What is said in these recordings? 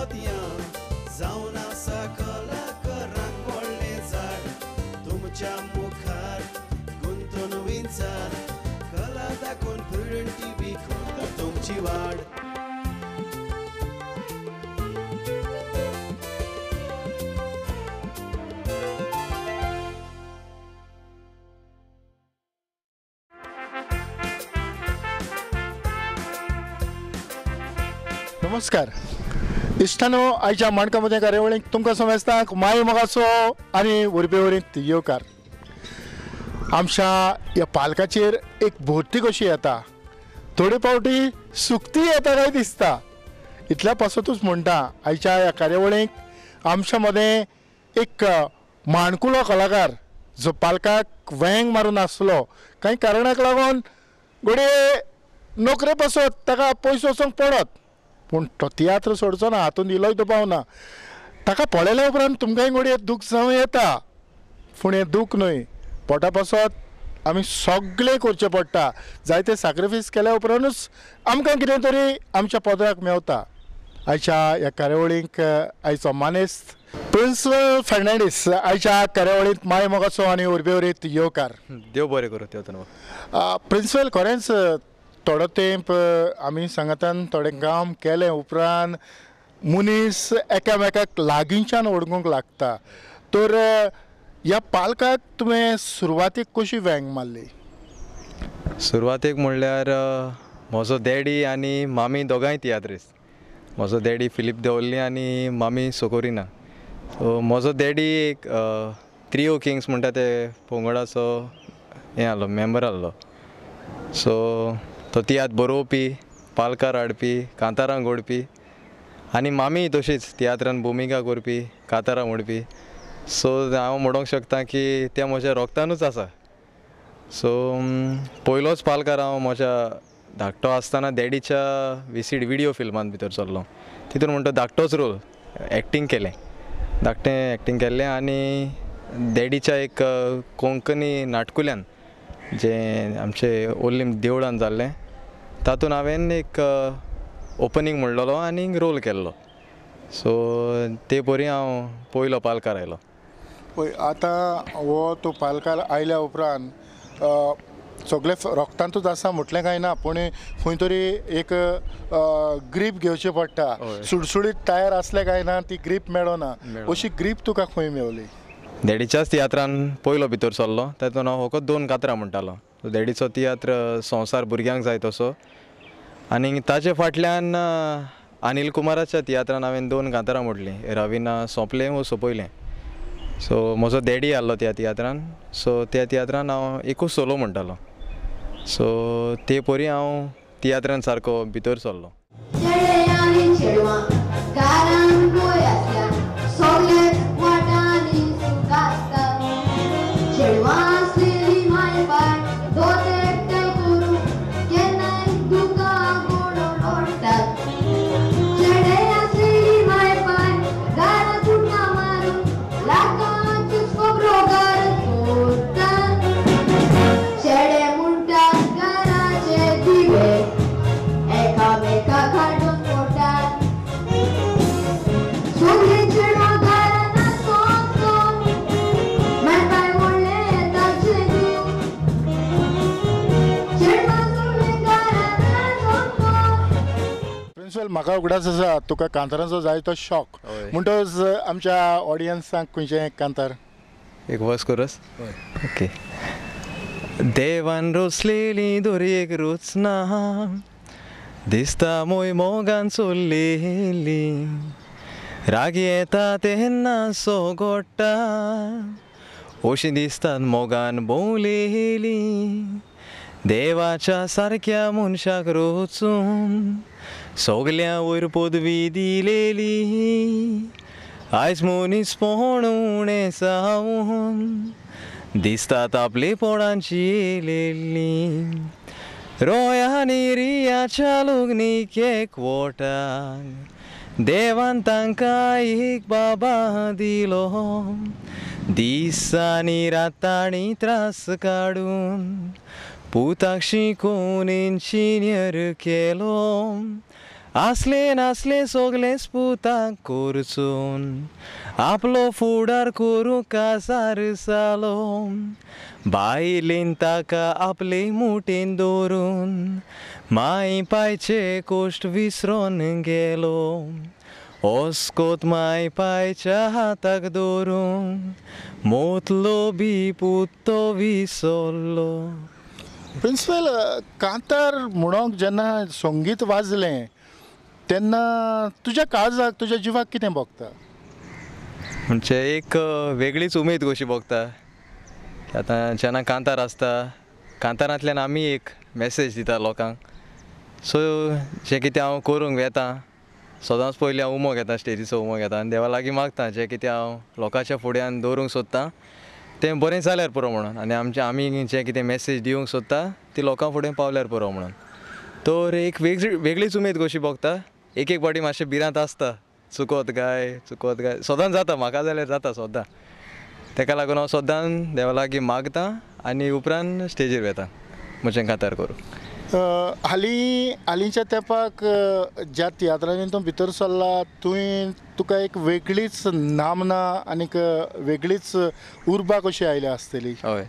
मोतयां जावन आसा कलाकारांक व्हडलें झाड तुमच्या मुखार गुंतून विंचार कला दाखोवन प्रुडंट टीव्ही करता तुमची वाड. नमस्कार इश्टानो, आयच्या माणका मदें कार्यावळीक तुमकां समेस्तांक माय मोगाचो आनी उर्बेवरीत येवकार. आमच्या ह्या पालकाचेर एक भरती कशी येता, थोडे फावटी सुकती येता काय दिसता. इतल्या पासतूच म्हणटा आयच्या ह्या कार्यावळीक आमच्या मदें एक माणकुलो कलाकार जो पालकाक वेंग मारून आसलो, कांय कारणाक लागून घडये नोकरे पासत ताका पयस वचोंक पडत, पूण तो तियात्र सोडचो ना, हातून इलोय दुबाव ना. ताका पळयल्या उपरांत तुमकांय घडये दूख जावं येता, पूण हें दूख न्हय, पोटा पासत आमी सगळें करचें पडटा. जायते सॅक्रिफायस केल्या उपरांतूच आमकां कितें तरी आमच्या पदराक मेवता. आयच्या ह्या कार्यावळीक आयचो मानेस्त प्रिन्सिपल फर्नांडीस आयच्या कार्यावळींत माय मोगाचो आनी उर्बेवरीत येवकार. देव बरें करूं. देव प्रिन्सिपल, खरेंच थोडो तेंप आमी सांगातान थोडें काम केलें उपरांत मनीस एकामेकाक लागींच्यान वळखूंक लागता. तर ह्या पालकाक तुवें सुरवातीक कशी वेंग मारली? सुरवातीक म्हणल्यार म्हजो डॅडी आनी मामी दोगांय तियात्रिस्त. म्हजो डॅडी फिलीप देवल्ली आनी मामी सोकोरिना. सो म्हजो डॅडी एक त्रियो किंग्स म्हणटा ते पंगडाचो हें आहलो, मेंबर आहलो. सो तो तियात्र बरोवपी, पालकार हाडपी, कांतारां घोडपी आनी मामी तशीच तियात्रान भुमिका करपी, कांतारां म्हणपी. सो हांव म्हणूंक शकता की तें म्हज्या रोगतानूच आसा. सो पयलोच पालकार हांव म्हज्या धाकटो आसतना डॅडीच्या विसीड विडियो फिल्मान भितर सरलो. तितून म्हणटा धाकटोच रोल एक्टींग केलें, धाकटें एक्टींग केल्लें आनी डॅडीच्या एक कोंकणी नाटकुल्यान जें आमचे ओल्लीम देवळान जाल्लें तातूंत हांवें एक ओपनींग म्हणलेलो आनी रोल केल्लो. सो ते परी हांव पयलो पालकार आयलो. पळय आतां हो तूं पालकार आयल्या उपरांत सगळें रोगतांतूच आसा म्हटलें कांय ना, पूण खंय तरी एक ग्रीप घेवची पडटा. सुडसुडीत टायर आसले काय ना ती ग्रीप मेळना. अशी ग्रीप तुका खंय मेवली? डॅडीच्याच तियात्रान पयलो भितर सरलो तातूंत हांव फकत दोन कातरां म्हणटालो. डॅडीचो तियात्र संवसार भुरग्यांक जाय तसो आनी ताचे फाटल्यान अनिल कुमाराच्या तियात्रान हांवें दोन कांतारां म्हणलीं, रविना सोंपलें वो सोंपयलें. सो म्हजो डॅडी आहलो त्या तियात्रान. सो त्या तियात्रान हांव एकूच सोलो म्हणटालो. सो ते परी हांव तियात्रान सारको भितर सरलो. म्हाका उगडास आसा तुका कांतारांचो जायतो शॉक, म्हणटकच आमच्या ऑडियन्सांक खंयचें कांतार एक वर्स कोरस. ओके. देवान रोसलेली दोरयेक रोचना दिसता मोय मोगान चोल्लेली, राग येता तेन्ना सोगोट्टा अशी दिसतात मोगान भोंवलेली, देवाच्या सारक्या मनशाक रोचून सगल्या वयर पदवी दिलेली, आयज मनीसपण उणें जावन दिसतात आपलेपणाची येयलेली, रोयानी रियाच्या लग्नीक एकवटाक देवान तांकां एक बाबा दिलो, दिसांनी रातांनी त्रास काडून पुताक शिकोवन इंजिनियर केलो, आसलें नासलें सगलें स्पुताक कोरचून आपलो फुडार करूंक कासार जालो बायलेन ताका आपले मुठीन दवरून माय पायचे कोश्ट विसरोन गेलो ओस्कोत माय पायच्या हाताक दवरून मोतलो बी पूत तो विसरलो. प्रिंसिपल, कांतार म्हणोंक जेन्ना संगीत वाजलें तेन्ना तुज्या काळजाक, तुज्या जिवाक कितें भोगता? म्हणजे एक वेगळीच उमेद कशी भोगता. आतां जेन्ना कांतार आसता कांतारांतल्यान आमी एक मॅसेज दिता लोकांक. सो जें कितें हांव करूंक वेता सदांच पयलीं हांव उमो घेता, स्टेजीचो उमो घेता आनी देवा लागीं मागता जें कितें हांव लोकांच्या फुड्यान दवरूंक सोदता तें बरें जाल्यार पुरो म्हणून आनी आमचें आमी जें कितें मॅसेज दिवंक सोदता ती लोकां फुडें पावल्यार पुरो म्हणून. तर एक वेगळीच उमेद कशी भोगता. एक एक फावटी मातशें भिरांत आसता, चुकोत काय चुकोत काय सदांच जाता म्हाका जाल्यार जाता सदां. तेका लागून हांव सदां देवा लागीं मागता आनी उपरांत स्टेजीर वेता म्हजें कांतार करूंक. हालीं हालींच्या तेंपाक ज्या तियात्रांनी तूं भितर सरला तुवें तुका एक वेगळीच नामना आनीक वेगळीच उर्बा कशी आयल्या आसतली. हय,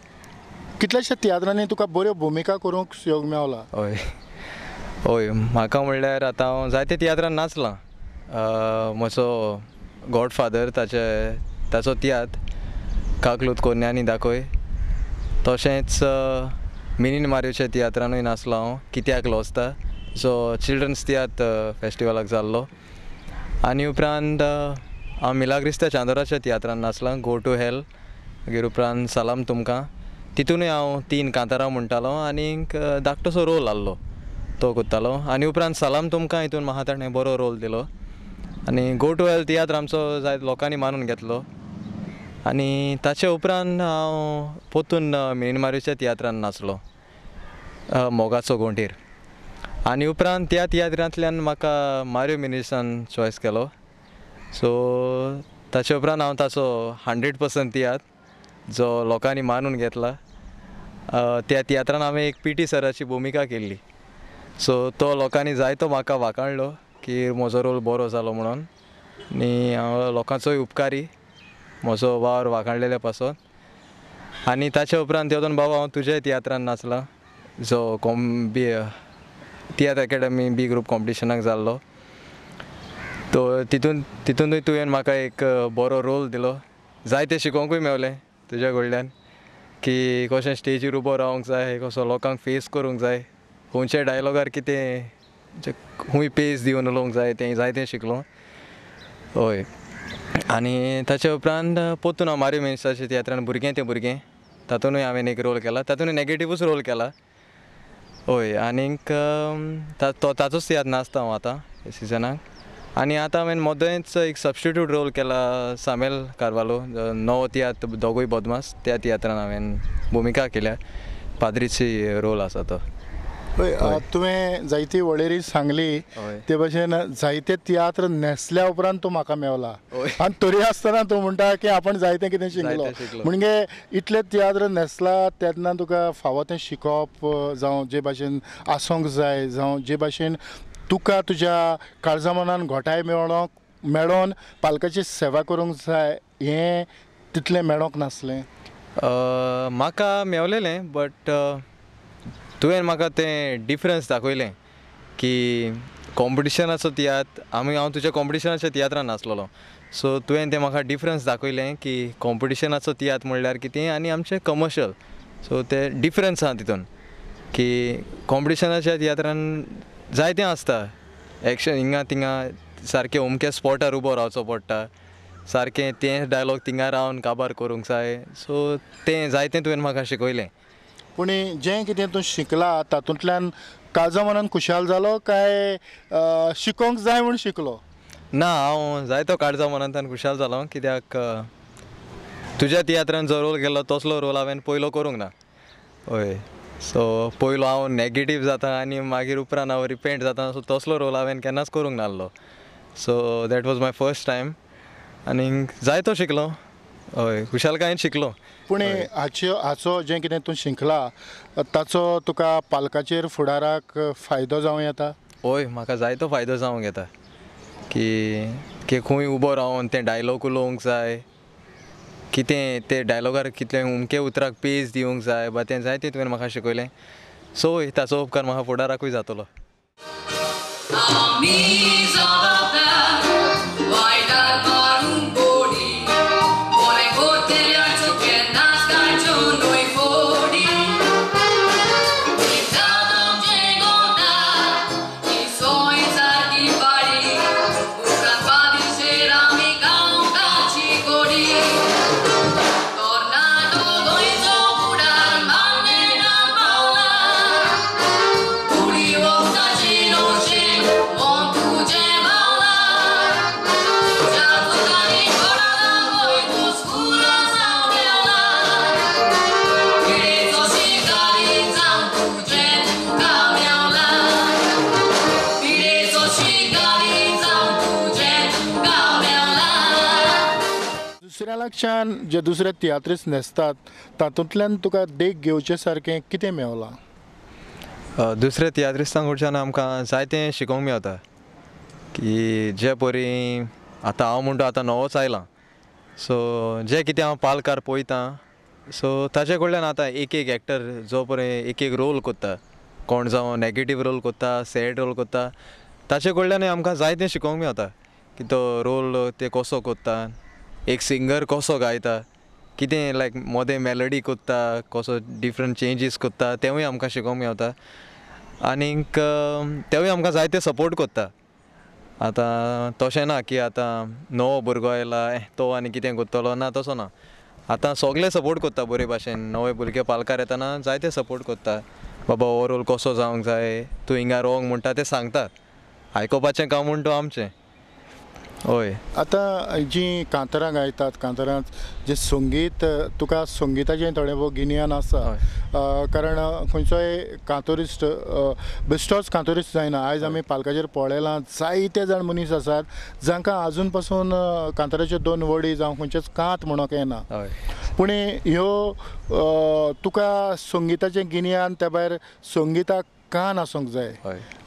कितल्याश्या तियात्रांनी तुका बऱ्यो भुमिका करूंक योग मेवला. हय हय, म्हाका म्हणल्यार आतां हांव जायते तियात्रान नाचलां. म्हजो गॉडफादर ताचो तियात्र काकलूत कोन्यांनी दाखय, तशेंच मिनीन मारियोच्या तियात्रानूय नाचलो हांव, कित्याक लोजता जो चिल्ड्रन्स तियात्र फेस्टिवलाक जाल्लो. आनी उपरांत हांव मिलाग्रिस्ता चांदोराच्या तियात्रान नाचलां, गो टू हेल, मागीर उपरांत सलाम तुमकां, तितूनय हांव 3 कांतारां म्हणटालो आनीक धाकटोसो रोल आहलो तो करतालो. आनी उपरांत सलाम तुमकां हितून म्हाका ताणें बरो रोल दिलो आनी गो टू हेल तियात्र आमचो जायत लोकांनी मानून घेतलो. आनी ताचे उपरांत हांव परतून मिनीन मारियोच्या तियात्रान नाचलो, मोगाचो गोंटीर. आनी उपरांत त्या तियात्रांतल्यान म्हाका मारियो मिनेझीसान चॉयस केलो. सो ताचे उपरांत हांव ताचो 100% तियात्र जो लोकांनी मानून घेतला त्या तियात्रान हांवें एक पी टी सराची भुमिका केल्ली. सो तो लोकांनी जायतो म्हाका वाखाणलो की म्हजो रोल बरो जालो म्हणून आनी हांव लोकांचोय उपकारी म्हजो वावर वाखाणलेल्या पासत. आनी ताचे उपरांत तेतून बाबा हांव तुज्या तियात्रान नाचलां जो तियात्र एकेडमी बी ग्रूप कॉम्पिटिशनाक जाल्लो. तो तितूनय तुवें म्हाका एक बरो रोल दिलो, जायते शिकोवंकूय मेवलें तुज्या कडल्यान की कशें स्टेजीर उबो रावंक जाय, कसो लोकांक फेस करूंक जाय, खंयच्या डायलॉगार कितें खूंय पेज दिवन उलोवंक जाय तें जायतें शिकलो. हय, आनी ताचे उपरांत परतून हांव मारियो मिनेझीसाच्या तियात्रान भुरगें तें भुरगें तातूनय हांवें एक रोल केला, तातूनय नॅगेटिवूच रोल केला. हय, आनीक तो ताचोच तियात्र नाचता हांव आतां सिजनाक. आनी आतां हांवें मदेंच एक सबस्टिट्यूट रोल केला सामेल कार्वालो, नवो तियात्र दोगूय बदमास, त्या तियात्रान हांवें भुमिका केल्या, पाद्रीची रोल आसा तो. हय, तुवें जायती वळेरी सांगली ते भशेन जायते तियात्र न्हेसल्या उपरांत तूं म्हाका मेवला आनी तरी आसतना तूं म्हणटा की आपण जायतें कितें शिकलो. म्हणजे इतले तियात्र न्हेसला तेन्ना तुका फावो तें शिकप जावं जे भाशेन आसूंक जाय जावं जे भाशेन तुका तुज्या काळजा मनान घोटाय मेळोन पालकाची सेवा करूंक जाय हें तितलें मेळोंक नासलें. म्हाका मेवलेलें बट तुवें म्हाका तें डिफरन्स दाखयलें की कॉम्पिटिशनाचो तियात्र हांव तुज्या कॉम्पिटिशनाच्या तियात्रान नाचलेलो, सो तुवें तें म्हाका डिफरन्स दाखयलें की कॉम्पिटिशनाचो तियात्र म्हणल्यार कितें आनी आमचें कमर्शियल. सो तें डिफरन्स आसा तितून की कॉम्पिटिशनाच्या तियात्रान जायतें आसता, एक्शन हिंगा थिंगा सारकें अमक्या स्पॉटार उबो रावचो पडटा, सारकें तें डायलॉग थिंगा रावन काबार करूंक जाय. सो तें जायतें तुवें म्हाका शिकयलें. पूण जें कितें तूं शिकला तातूंतल्यान काळजा मनान खुशाल जालो काय शिकोंक जाय म्हूण शिकलो? ना, हांव जायतो काळजा मनांतल्यान खुशाल जालो कित्याक तुज्या तियात्रान जो रोल केलो तसलो रोल हांवें पयलो करूंक ना. हय, सो पयलो हांव नॅगेटीव जाता आनी मागीर उपरांत हांव रिपेंट जाता, सो तसलो रोल हांवें केन्नाच करूंक नासलो. So that was my first time आनी जायतो शिकलो. हय, खुशालकायेन शिकलो. पूण हाचो जें कितें तूं शिकला ताचो तुका पालकाचेर फुडाराक फायदो जावं येता? हय म्हाका जायतो फायदो जावंक येता की खंय उबो रावन तें डायलॉग उलोवंक जाय, कितें ते डायलॉगार कितले उमके उतराक पेज दिवंक जाय बा तें जायतें तुवें म्हाका शिकयलें. सो हय ताचो उपकार म्हाका फुडाराकूय जातलो. दुसऱ्या जे दुसरे तियात्रीस न्हेसतात तातूंतल्यान तुका देख घेवचे सारकें कितें मेवलां? दुसऱ्या तियात्रिस्तां कडच्यान आमकां जायतें शिकोवंक मेवता की जे परी आतां हांव म्हणटा आतां नवोच आयलां, सो जें कितें हांव पालकार पळयतां सो ताचे कडल्यान आतां एक एक एक्टर जो पळय एक एक रोल करता, कोण जावं नेगेटीव रोल करता, सॅड रोल करता, ताचे कडल्यानूय आमकां जायतें शिकोवंक मेवता की तो रोल ते कसो करता, एक सिंगर कसो गायता, कितें लायक मोदें मेलडी करता, कसो डिफरंट चेंजीस करता, तेवूय आमकां शिकोवंक मेवता. आनीक तेवूय आमकां जायते सपोर्ट करता. आतां तशें ना की आतां नवो भुरगो आयला तो आनी कितें करतलो, ना तसो ना. आतां सगळे सपोर्ट करता बरे भाशेन. नवे भुरगे पालकार येतना जायते सपोर्ट करता, बाबा हो रोल कसो जावंक जाय, तूं हिंगा रोंग म्हणटा तें सांगतात. आयकुपाचें काम म्हण तो आमचें. हय आतां जीं कांतारां गायतात, कांतारां जें संगीत, तुका संगिताचें थोडें भोव गिन्यान आसा, कारण खंयचोय कांतोरिस्ट बेश्टोच कांतोरिस्ट जायना. आयज आमी पालकाचेर पळयलां जायते जाण मनीस आसात जांकां आजून पासून कांताराच्यो दोन वडी जावं खंयचेच कांत म्हणूंक येना. पूण ह्यो तुका संगिताचें गिन्यान, त्या भायर संगिताक कान आसूंक जाय,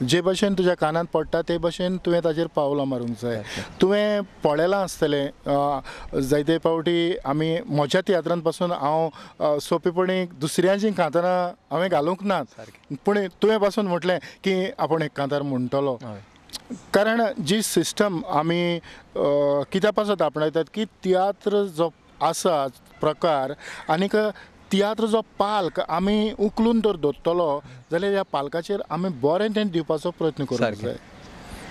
जे भशेन तुज्या कानांत पडटा ते भशेन तुवें ताजेर पावलां मारूंक जाय. तुवें पळयलां आसतलें जायते फावटी आमी म्हज्या तियात्रान पासून हांव सोंपेपणी दुसऱ्यांचीं कांतारां हांवें घालूंक नात, पूण तुवें पासून म्हटलें की आपूण एक कांतार म्हणटलो. कारण जी सिस्टम आमी कित्या पासत आपणायतात की तियात्र जो आसा प्रकार आनीक तियात्र जो पाल्क आमी उखलून जर दवरतलो जाल्यार ह्या पालकाचेर आमी बरें तें दिवपाचो प्रयत्न करूंक जाय.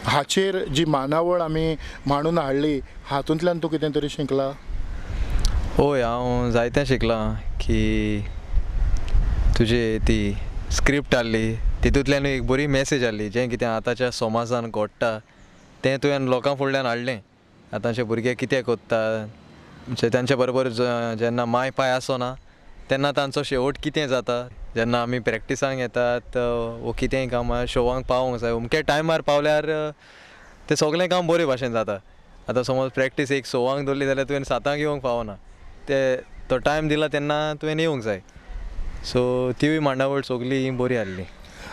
हाचेर जी मांडावळ आमी मांडून हाडली हातूंतल्यान तूं कितें तरी शिकला? हय, हांव जायतें शिकलां की तुजी ती स्क्रिप्ट आहली तितूंतल्यानूय एक बरी मॅसेज आहली, जें कितें आतांच्या समाजान घडटा तें तुवें लोकां फुडल्यान हाडलें. आतांचे भुरगे कितें करता, म्हणजे तांचे बरोबर जेन्ना माय पाय आसना तेन्ना तांचो शेवट कितें जाता, जेन्ना आमी प्रॅक्टिसांक येतात वो कितेंय काम शोवांक पावोंक जाय अमके टायमार पावल्यार तें सगळें काम बरे भाशेन जाता. आतां समज प्रॅक्टीस एक 6 दवरली जाल्यार तुवें 7 येवंक पावना, ते तो टायम दिला तेन्ना तुवें येवंक जाय. सो तिवूय मांडावळ सगळी बरी आहली.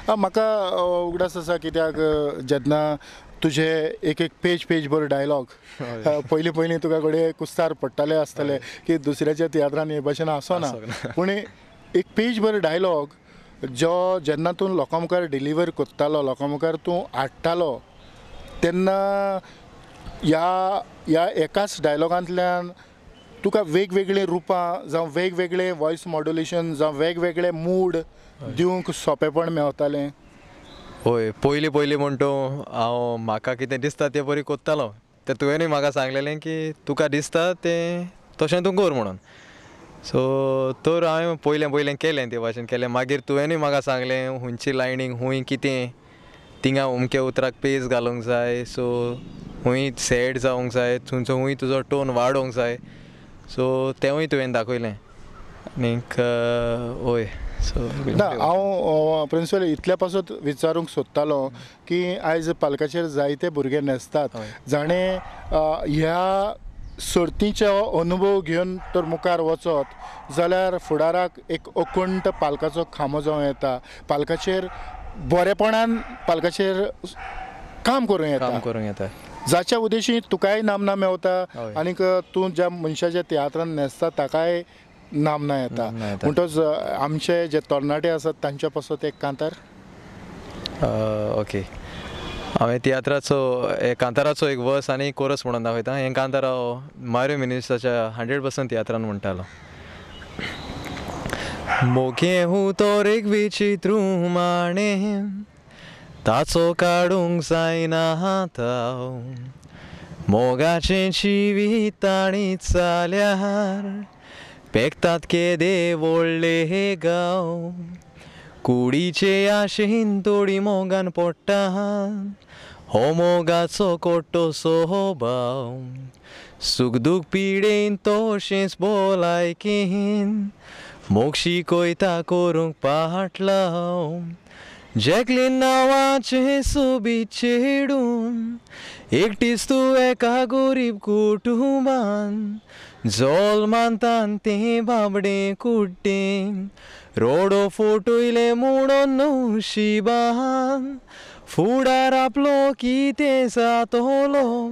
म्हाका उगडास आसा कित्याक जेन्ना तुजे एक एक पेज पेज भर डायलॉग पयलीं पयलीं तुका घडये कुस्तार पडटाले आसतले की दुसऱ्याच्या तियात्रान हे भशेन आसना, पूण एक पेज भर डायलॉग जो जेन्ना तूं लोकां मुखार डिलिव्हर करतालो, लोकां मुखार तूं हाडटालो, तेन्ना ह्या ह्या एकाच डायलॉगांतल्यान तुका वेगवेगळीं रुपां जावं वेगवेगळे वॉयस मॉड्युलेशन जावं वेगवेगळे मूड दिवंक सोंपेपण मेवतालें. हय, पयलीं पयलीं म्हण तूं हांव म्हाका कितें दिसता तें बरी कोत्तालो, तें तुवेंनूय म्हाका सांगलेलें की तुका दिसता तें तशें तूं कर म्हणून. सो तर हांवें पयलें पयलें केलें ते भाशेन केलें. मागीर तुवेंनूय म्हाका सांगलें हुंयची लायनींग खूंय कितें थिंगा अमके उतराक पेज घालूंक जाय, सो खूंय सॅड जावंक जाय, थंयचो खूंय तुजो टोन वाडोवंक जाय, सो तेंवूय तुवें दाखयलें. आनीक हय सो ना हांव प्रिंसिपल इतल्या पासत विचारूंक सोदतालो की आयज पालकाचेर जायते भुरगे न्हेसतात जाणें ह्या सर्तीचो अनुभव घेवन तर मुखार वचत जाल्यार फुडाराक एक अखंड पालकाचो खांबो जावं येता. पालकाचेर बरेपणान पालकाचेर काम करूं येता, काम करूंक येता, जाच्या उद्देशी तुकाय नामना मेवता आनीक तूं ज्या मनशाच्या तियात्रान न्हेसता ताकाय नामना येता. म्हणटच आमचे जे तरणाटे आसात तांच्या पासत एक कांतार. ओके, हांवें तियात्राचो कांताराचो एक वर्स आनी कोरस म्हणून दाखयता. हें कांतार हांव मारियो मिनिस्टराच्या 100% तियात्रान म्हणटालो. मोगे हूं तोर एक विचित्र माणे ताचो काडूंक जायना हाताव, मोगाचें जिवीत आनी चाल्यार पेकतात केदे व्हडले गांव, कुडीचे आशेन तोडी मोगान पडटा हो मोगाचो कोट्टो सोभाव, सूख दूख पिडेन तशेंच भलायकेन मोग शिकयता करूंक पाटलाव, जॅकलीन नांवाचें सोबीत चेडून एकटीच तूं एका गरीब कुटुंबान, जोल मानतान तें बाबडें कुड्डें रोडो फोटयलें म्हणून नशिबान, फुडार आपलो कितें जातलो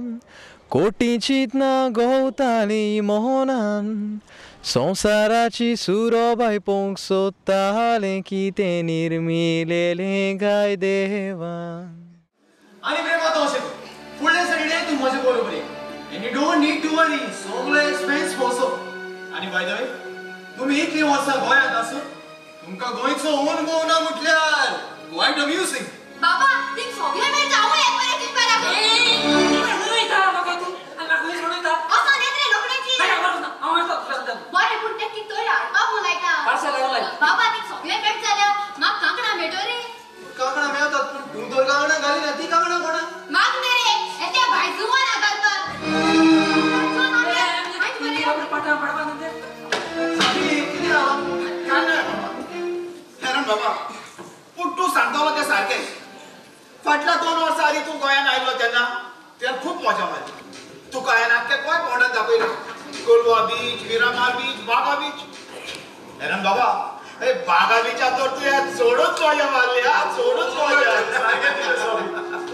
कोटी चिंतना गवताली मोनान, संवसाराची सुरोबाय पोवंक सोदतालें कितें निर्मिलेलें काय देवान. आनी प्रेमा तो अशें फुडले सॅटरडे तूं म्हजे बरोबर ये and you don't need to worry, सगळे एक्सपेन्स पोसो. आनी बाय the way तुमी इतलीं वर्सां गोंयांत आसून तुमकां गोंयचो अनुभव ना म्हटल्यार क्वायट अम्युजींग. बाबा ती सगळे मेळटा हांव एक बरें चिंतपा लागलो. बरें पूण तें कितें तरी हाडपाक उलयता. बाबा ती सगळे मेळ जाल्या म्हाका कांकणां मेळटो रे. कांकणां मेळतात पूण तूं तर कांकणां घालिना, ती कांकणां कोणा माग रे येते भायजुवान घालपाक. बाबा पूण तूं सांगतालो तें सारकें. फाटल्या 2 वर्सां आदीं तूं गोंयांत आयलो तेन्ना तुवें खूब मजा मारली. तुका हांवें आख्खें गोंय भोंवडावन दाखयलें, Colva beach, Miramar beach, Baga beach. Heron बाबा हे बागा बिचार तर तुवें चडूच मजा मारली, हा चडूच मजा.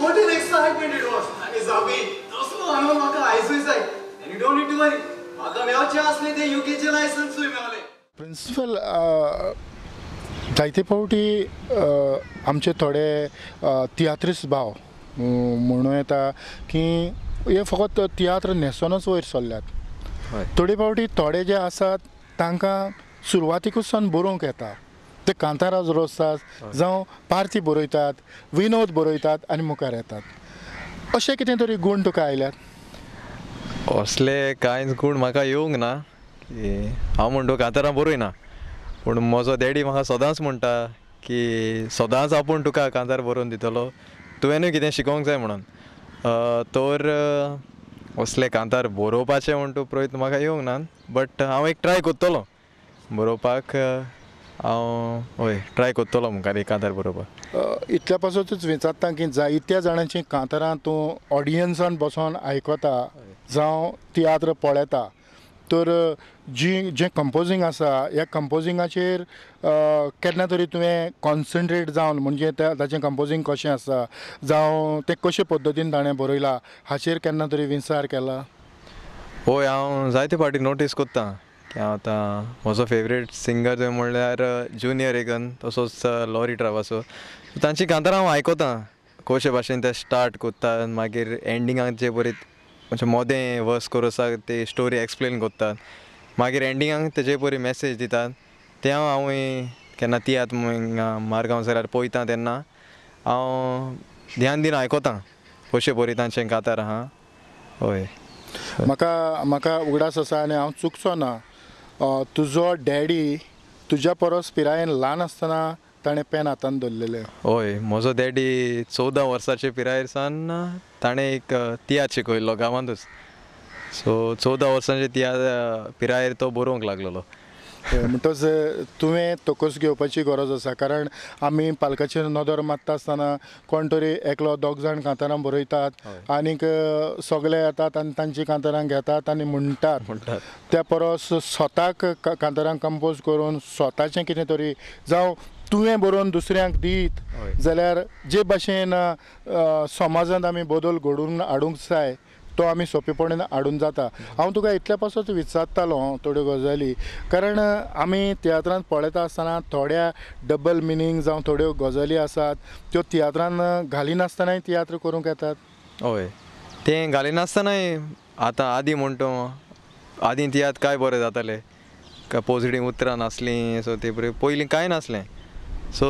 What an excitement it was. आनी साबी तसलो अनुभव म्हाका आयजूय जाय. And you don't need to worry, म्हाका मेळचें आसलें तें युकेचें लायसन्सूय मेवलें. प्रिंसिपल, जायते फावटी आमचे थोडे तियात्रिस्त भाव म्हणूं येता की हे फकत तियात्र न्हेसोनच वयर सरल्यात. थोडे फावटी थोडे जे आसात तांकां सुरवातीकूच सावन बरोवंक येता, ते कांतारां रचतात जावं पार्ती बरयतात, विनोद बरयतात आनी मुखार येतात. अशें कितें तरी गूण तुका आयल्यात? असले कांयच गूण म्हाका येवंक ना की हांव म्हणटा कांतारां बरयना, पूण म्हजो डॅडी म्हाका सदांच म्हणटा की सदांच आपूण तुका कांतार बरोवन दितलो, तुवेंनूय कितें शिकोवंक जाय म्हणून. तर असले कांतार बरोवपाचें म्हण तूं प्रयत्न म्हाका येवंक ना, बट हांव एक ट्राय करतलो बरोवपाक. हांव हय ट्राय करतलो मुखार एक कांतार बरोवपाक. इतल्या पासतूच विचारता की जायत्या जाणांची कांतारां तूं ऑडियन्सान बसोन आयकता जावं तियात्र पळयता, तर जी जें कंपोजींग आसा ह्या कंपोजिंगाचेर केन्ना तरी तुवें कॉन्सन्ट्रेट जावन म्हणजे ताचें कंपोजींग कशें आसा जावं तें कशे पद्दतीन ताणें बरयलां हाचेर केन्ना तरी विचार केला? हय, हांव जायते फावटी नोटीस करता की हांव आतां म्हजो फेवरेट सिंगर तुवें म्हणल्यार ज्युनियर रेगन, तसोच लॉरी ट्रावासो, तांची कांतारां हांव आयकता कशे भाशेन ते स्टार्ट करता, मागीर एंडिंगाक जे बरी म्हणजे मोदें वर्स कोरसाक ते स्टोरी एक्सप्लेन करतात, मागीर एंडिंगाक तेजे परी मॅसेज दितात. तें हांवूय केन्ना तियात्र मारगांव जाल्यार पळयता तेन्ना हांव ध्यान दिवन आयकता कशें बरी तांचें कांतार आहा. हय, म्हाका म्हाका उगडास आसा आनी हांव चुकचो ना, तुजो डॅडी तुज्या परस पिरायेन ल्हान आसतना ताणें पेन हातान धरलेलें. हय, म्हजो डॅडी 14 वर्साचे पिरायेर सावन ताणें एक तियात्र शिकयल्लो गांवांतूच. सो 14 वर्सांचे तियात्र पिरायेर तो बरोवंक लागलेलो. म्हणटच तुवें तकस घेवपाची गरज आसा, कारण आमी पालकाचेर नदर मारता आसतना कोण तरी एकलो दोग जाण कांतारां बरयतात आनीक सगळे येतात आनी तांची कांतारां घेतात आनी म्हणटात. त्या परस स्वताक कांतारां कंपोज करून स्वताचें कितें तरी जावं तुवें बरोवन दुसऱ्यांक दीत जाल्यार जे भाशेन समाजांत आमी बदल घडोवन हाडूंक जाय तो आमी सोंपेपणान हाडून जाता. हांव तुका इतल्या पासत विचारतालो थोड्यो गजाली, कारण आमी तियात्रांत पळयता आसतना थोड्या डबल मिनींग जावं थोड्यो गजाली आसात त्यो तियात्रान घालिनासतनाय तियात्र करूंक येतात. हय, तें घालिनासतनाय आतां आदीं म्हणटा आदीं तियात्र काय बरें जाताले, काय पॉजिटीव उतरां नासलीं, सो ते पयलीं कांय नासलें. सो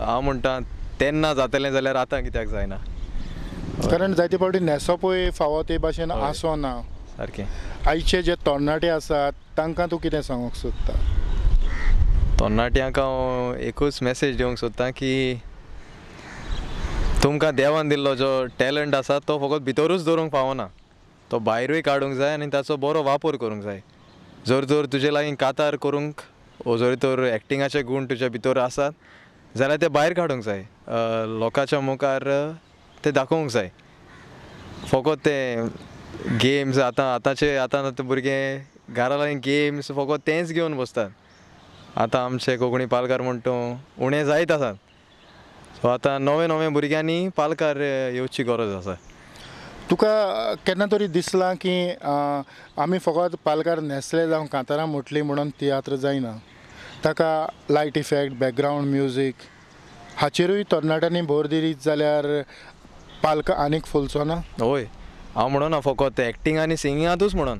हांव म्हणटा तेन्ना जातलें जाल्यार आतां कित्याक जायना, कारण जायते फावटी न्हेसपूय फावो ते भाशेन आसना. सारकें. आयचे जे तरणाटे आसात तांकां तूं कितें सांगूंक सोदता? तरणाट्यांक हांव एकूच मॅसेज दिवंक सोदता की तुमकां देवान दिल्लो जो टॅलंट आसा तो फकत भितरूच दवरूंक फावना, तो भायरूय काडूंक जाय आनी ताचो बरो वापर करूंक जाय. जर तर तुजे लागीं कातार करूंक वो जर तर एक्टिंगाचे गूण तुज्या भितर आसात जाल्यार ते भायर काडूंक जाय, लोकांच्या मुखार ते दाखोवंक जाय. फकत ते गेम्स आतां आतांचे आतां भुरगे घरा लागीं गेम्स फकत तेंच घेवन बसतात. आतां आमचे कोंकणी पालकार म्हणटा उणें जायत आसात, सो आतां नवे नवे भुरग्यांनी पालकार येवची गरज आसा. तुका केन्ना तरी दिसलां की आमी फकत पालकार न्हेसले जावं कांतारां म्हटलीं म्हणून तियात्र जायना, ताका लायट इफेक्ट, बॅकग्रावंड म्युजीक हाचेरूय तरणाट्यांनी भर दिली जाल्यार पालक आनीक फुलचो ना? हय, हांव म्हणना फकत एक्टिंग आनी सिंगिंगातूच म्हणून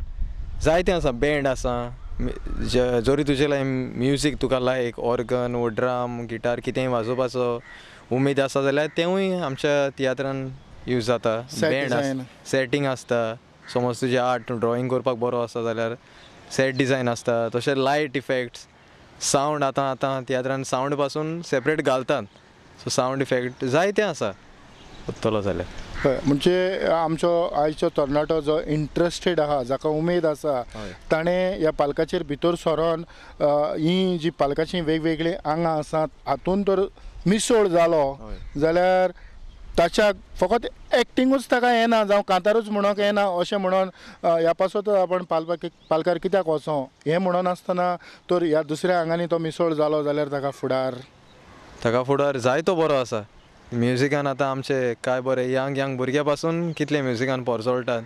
जायतें आसा, बँड आसा, जरी तुजें लायक म्युजीक तुका लायक ऑर्गन वो ड्रम गिटार कितेंय वाजोवपाचो उमेद आसा जाल्यार तेंवूय आमच्या तियात्रान यूज जाता. बँड सेटींग आसता, समज तुजें आर्ट ड्रॉइंग करपाक बरो आसा जाल्यार सेट डिजायन आसता, तशें लायट इफेक्ट्स, सावंड आतां आतां तियात्रान सावंड पासून सेपरेट घालतात, सो सावंड इफेक्ट जायतें आसा उरतलो जाल्यार. म्हणजे आमचो आयचो तरणाटो जो इंट्रस्टेड आहा, जाका उमेद आसा, ताणें ह्या पालकाचेर भितर सरोन ही जी पालकाचीं वेगवेगळीं आंगां आसात हातून तर मिसळ जालो जाल्यार ताच्या फकत एक्टिंगूच ताका येना जावं कांतारूच म्हणूंक येना अशें म्हणून ह्या पासत आपण पालकार कित्याक वचों हें म्हणून आसतना तर ह्या दुसऱ्या आंगांनी तो मिसळ जालो जाल्यार ताका फुडार जायतो बरो आसा. म्युजिकान आतां आमचे काय बरे यंग यंग भुरग्यां पासून कितले म्युजिकान पोरजोळटात.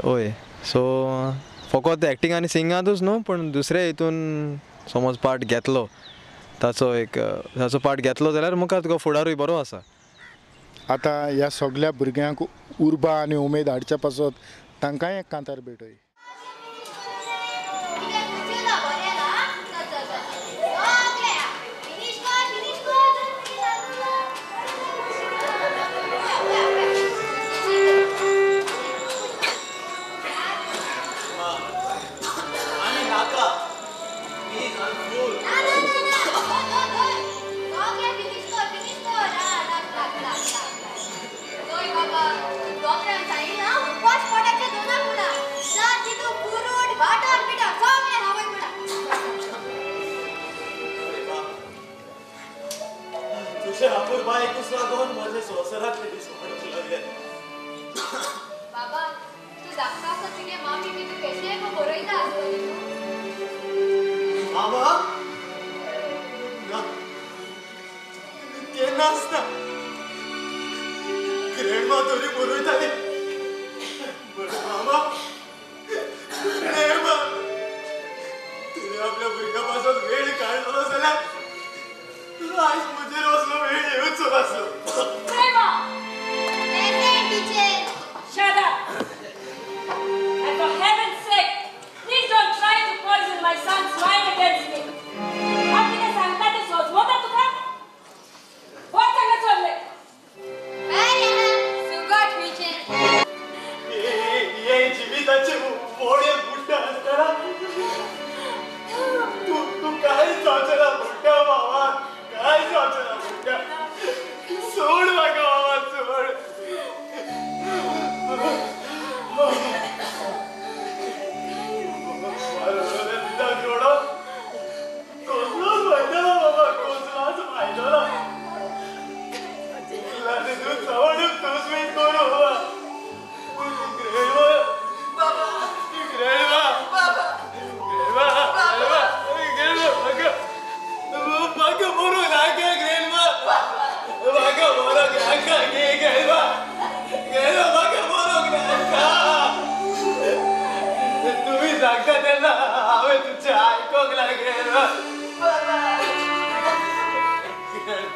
हय, सो फकत एक्टिंग आनी सिंगिंगातूच न्हू पूण दुसऱ्या हितून समज पार्ट घेतलो ताचो एक ताचो पार्ट घेतलो जाल्यार मुखार तुका फुडारूय बरो आसा. आतां ह्या सगळ्या भुरग्यांक उर्बा आनी उमेद हाडच्या पासत तांकांय एक कांतार भेटय. बाबा, तूं धाकटो आसा तुगे मामी बी तूं कशेंय बरयता आसतली न्हू? मामा ना, केन्नाच ना. ग्रँडमा तरी बरयताली, बट मामा ग्रँडमा तुवें आपल्या भुरग्या पासून वेळ काडलो जाल्यार आयज म्हजेर असलो वेळ येवचो नासलो. Shut up! And for heaven's sake, please don't try to poison my son's mind against me. हांव कितें सांगता तें सोजमता तुका? वच हांगा चल्लें. सुगट खंयचें? हे जिविताचे मोडे बुड्डा आसतना तूं तूं कांय जावचें ना बुड्डा मामा, कांय जावचें ना बुड्डा.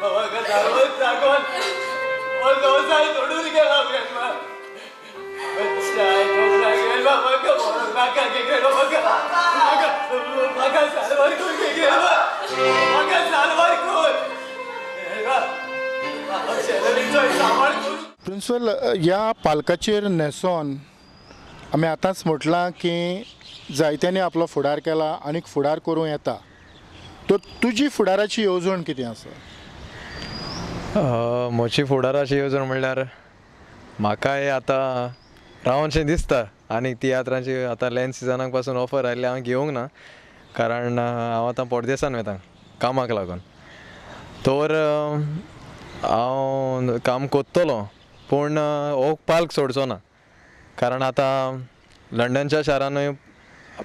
म्हाका सांगून सांगून हो संवसार सोडून गेलो ग्रँडमा. म्हाका मरोंक नाका गे ग्रँडमा. म्हाका म्हाका म्हाका साल्वार कर गे ग्रँडमा. म्हाका साल्वार कर ग्रँडमा. हांव शेनलीचोय सांबाळ करूं. प्रिंसिपल, ह्या पालकाचेर न्हेसोन आमी आतांच म्हटलां की जायत्यांनी आपलो फुडार केला आनीक फुडार करूं येता, तर तुजी फुडाराची येवजण कितें आसा? म्हजी फुडाराची येवजण म्हणल्यार म्हाकाय आतां रावनशें दिसता आनी तियात्रांची आतां लॅन सिजनाक पासून ऑफर आयिल्ली हांव घेवंक ना, कारण हांव आतां परदेसान वता कामाक लागून. तर हांव काम कोत्तलो पूण हो पाल्क सोडचो ना, कारण आतां लंडनच्या शारानूय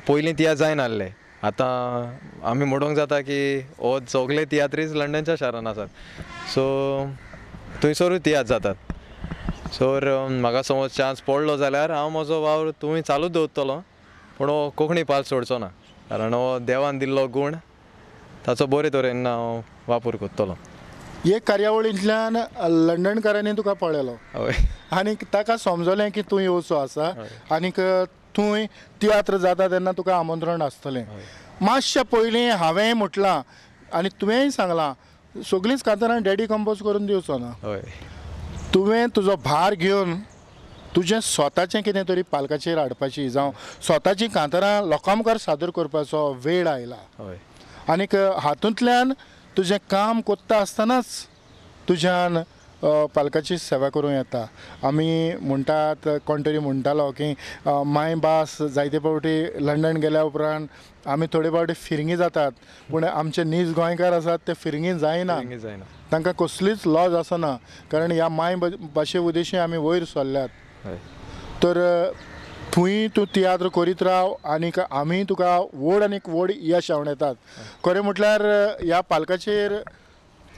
पयलीं तियात्र जायनासले. आतां आमी म्हणूंक जाता की हो सगळे तियात्रीच लंडनच्या शारान आसात, सो थंयसरूय तियात्र जातात. सो म्हाका समज चान्स पडलो जाल्यार हांव म्हजो वावर थंय चालूच दवरतलो, पूण हो कोंकणी पाल सोडचो ना, कारण हो देवान दिल्लो गूण, ताचो बरे तरेन हांव वापर करतलो. हे कार्यावळींतल्यान लंडनकारांनी तुका पळयलो आनी ताका समजलें की तूं येवचो आसा आनीक थंय तियात्र जाता तेन्ना तुका आमंत्रण आसतलें. मातशें पयलीं हांवें म्हटलां आनी तुवेंय सांगलां, सगळींच कांतारां डॅडी कंपोज करून दिवचो ना, तुवें तुजो भार घेवन तुजें स्वताचें कितें तरी पालकाचेर हाडपाची जावं स्वताचीं कांतारां लोकां मुखार सादर करपाचो वेळ आयला. आनीक हातूंतल्यान तुजें काम करता आसतनाच तुज्यान पालकाची सेवा करूं येता. आमी म्हणटात, कोण तरी म्हणटालो की मायभास जायते फावटी लंडन गेल्या उपरांत आमी थोडे फावटी फिरंगी जातात, पूण आमचे नीज गोंयकार आसात ते फिरंगी जायना, तांकां कसलीच लॉज आसना, कारण ह्या माय भाशे उदेशी आमी वयर सरल्यात. तर थंय तूं तियात्र करीत राव आनीक आमी तुका व्हड आनीक व्हड यश आंवडेतात. खरें म्हटल्यार ह्या पालकाचेर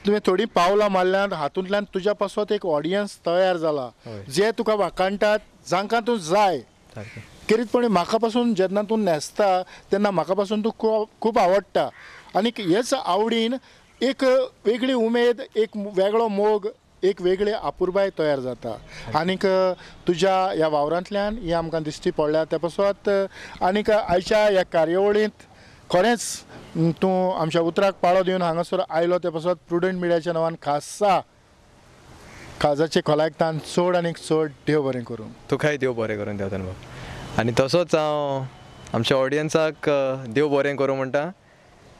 तुवें थोडीं पावलां मारल्यात, हातूंतल्यान तुज्या पासत एक ऑडियन्स तयार जाला जे तुका वाखाणटात, जांकां तूं जाय. खेरीतपणी म्हाका पासून जेन्ना तूं न्हेसता तेन्ना म्हाका पासून तूं खूब आवडटा आनीक हेच आवडीन एक वेगळी उमेद, एक वेगळो मोग, एक वेगळी आपुरबाय तयार जाता आनीक तुज्या ह्या वावरांतल्यान ही आमकां दिश्टी पडल्या. त्या पासत आनीक आयच्या ह्या कार्यावळींत खरेंच तूं आमच्या उतराक पाळो दिवन हांगासर आयलो, ते पासत प्रुडंट मिडियाच्या नांवान खासा काळजाचे खोलायक तान चड आनीक चड देव बरें करूं. तुकाय देव बरें करूं देवतन बाब. आनी तसोच हांव आमच्या ऑडियन्साक देव बरें करूं म्हणटा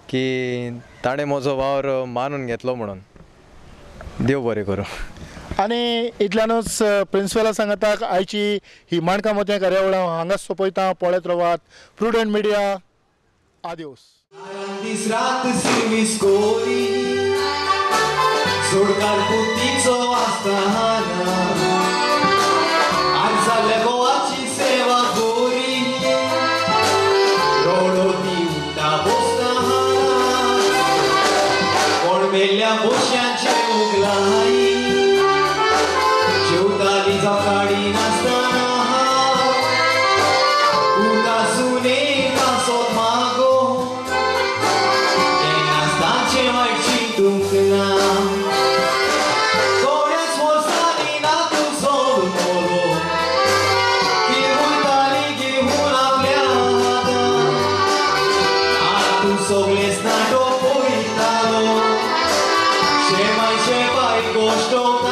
की ताणें म्हजो वावर मानून घेतलो म्हणून. देव बरें करूं. आनी इतल्यानूच प्रिंसिपला सांगाताक आयची ही माणकां मोतयां कार्यावळ हांगाच सोंपयता. पळयत रावात प्रुडंट मिडिया. आदियोस. दीस रात सर्वीस कोरी सोडकार पुतीचो आसताना आज जाल्या गोवाची सेवा गोरी रोडो ती उठ्ठा बसताना कोण मेल्ल्या बोश्यांचे उगलाई जेवताली जावं नासतना उदासून पासत मागो सगळेच नाटो पळयतालो शेमाय शेपाय गोश्टो.